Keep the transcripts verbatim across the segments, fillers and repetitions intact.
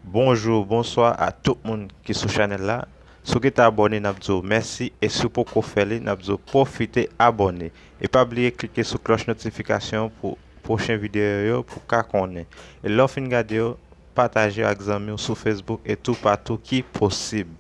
Bonjou, bonswa a tout moun ki sou chanèl la. Si w gentan abòne, n ap di w mèsi, e si w poko fè li, n ap di w pwofite abòne. E pa bliye klike sou klòch notifikasyon pou pwochen videyo yo pou w ka konnen. E lè w fin gade yo, pataje yo ak zanmi w sou Facebook e toupatou ki posib.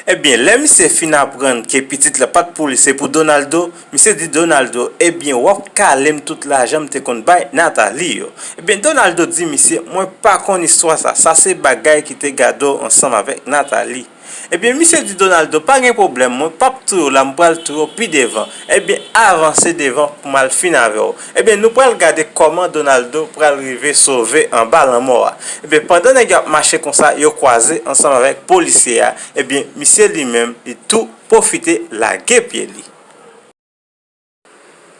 Ebyen, lè misye fin aprann ke pitit la pa t pou li, se pou Donaldo, misye di Donaldo, ebyen, w ap kale m tout lajan m te konn bay Nathalie yo. Ebyen, Donaldo di misye, mwen pa konn istwa sa, sa se bagay ki te gade w ansanm avèk Nathalie. Ebyen, misye di Donaldo, pa gen pwoblèm, mwen p ap touye w la, m pral touye w pi devan. Ebyen, avanse devan pou m al fin avè w. Ebyen, nou pral gade kòman Donaldo pral rive sove anba lanmò a. Ebyen, pandan nèg yo ap mache konsa, yo kwaze ansanm avèk polisye a. Ebyen, misye li menm, li tou pwofite lage pye li.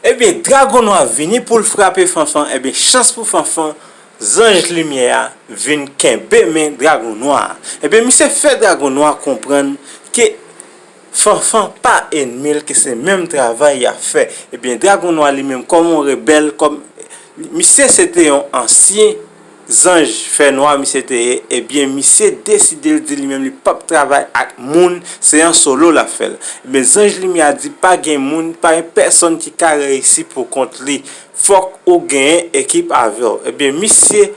Ebyen, dragon nwa vini pou l frape Fanfan. Ebyen, chans pou Fanfan, zanj limyè a vin kenbe men dragon nwa a. Ebyen, misye fè dragon nwa konprann ke Fanfan pa ènmi l, ke se menm travay y ap fè. Ebyen, dragon nwa li menm, kòm yon rebèl, kòm misye se te yon ansyen zanj fènwa misye te ye, ebyen, misye deside l di li menm li p ap travay ak moun, se an solo l ap fè l. Ebyen, zanj limyè a di pa gen moun, pa gen pèsonn ki ka reyisi pou kont li. Fòk ou genyen ekip avè w. Ebyen, misye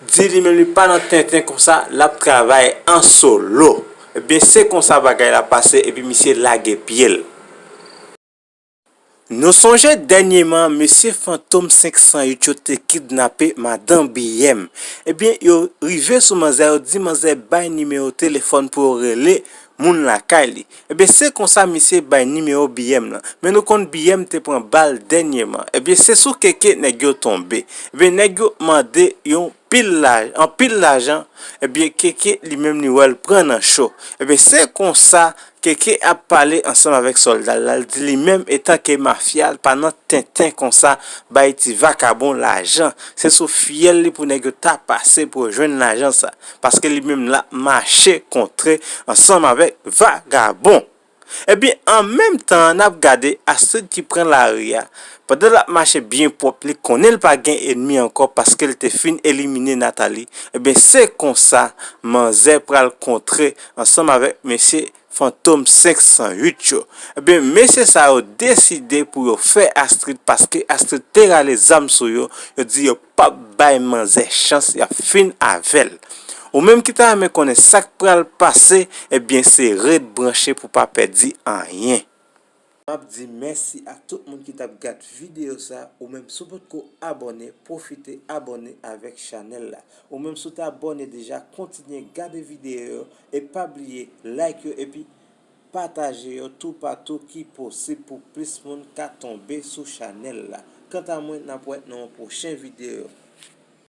di li menm li pa nan tenten konsa, l ap travay an solo. Ebyen, se konsa bagay la pase, epi misye lage pye l. Nou sonje dènyèman, mesye Fantom senk san uit yo te kidnape madan Biyèm. Ebyen, yo rive sou manzè, yo di manzè bay nimewo telefòn pou yo rele moun lakay li. Ebyen, se konsa misye bay nimewo Biyèm lan. Men nou konn Biyèm te pran bal dènyèman. Ebyen, se sou Keke nèg yo tonbe. Ebyen, nèg yo mande yon pil laj-, anpil lajan. Ebyen, Keke li menm li wè l pran nan cho. Ebyen, se konsa Keke ap pale ansanm avèk sòlda l la, l di li menm etanke mafya, l pa nan tenten konsa bay ti vakabon lajan. Se sou fyèl li pou nèg yo ta pase pou yo jwenn lajan sa. Paske li menm l ap mache kontre ansanm avèk vagabon. Ebyen, an menm tan an, n ap gade Astrid ki pran lari a. Pandan l ap mache byen pwòp, li konnen l pa gen ènmi ankò paske l te fin elimine Nathalie. Ebyen, se konsa manzè pral kontre ansanm avèk mesye Fantom senk san uit yo. Ebyen, mesye sa yo deside pou yo fè Astrid, paske Astrid te rale zam sou yo, yo di yo p ap bay manzè chans, y ap fin avè l. Ou menm ki ta renmen konnen sa k pral pase, ebyen, se ret branche pou pa pèdi anyen. M ap di mèsi a tout moun ki t ap gad videyo sa. Ou menm, si w potko abòne, pwofite abòne avèk chanèl la. Ou menm, si w te abòne deja, kontinye gade videyo yo e pa bliye like yo epi pataje yo toupatou ki posib pou plis moun ka tonbe sou chanèl la. Kanta mwen, n ap wè nan yon pwochen videyo.